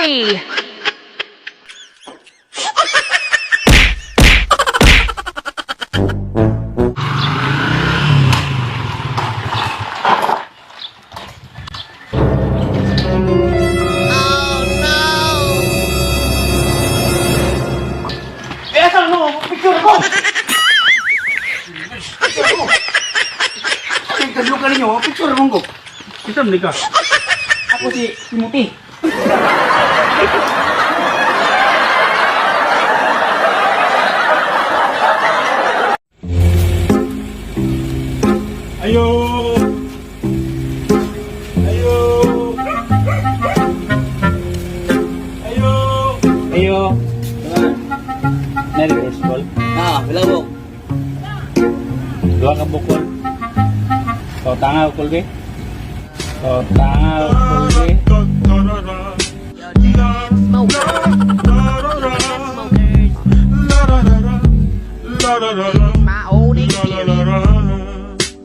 Three. Eh, asan mo? Picture ko! Picture ko! Ay, kadlo ka ninyo. Picture mo ko. Kita man ka. Ako si Timothy. Ayo. Ayo. Ayo. Ayo. Nari first ball. Ah, wala mo. Dua ka bukol. So tanga ukol be. So tanga ukol be.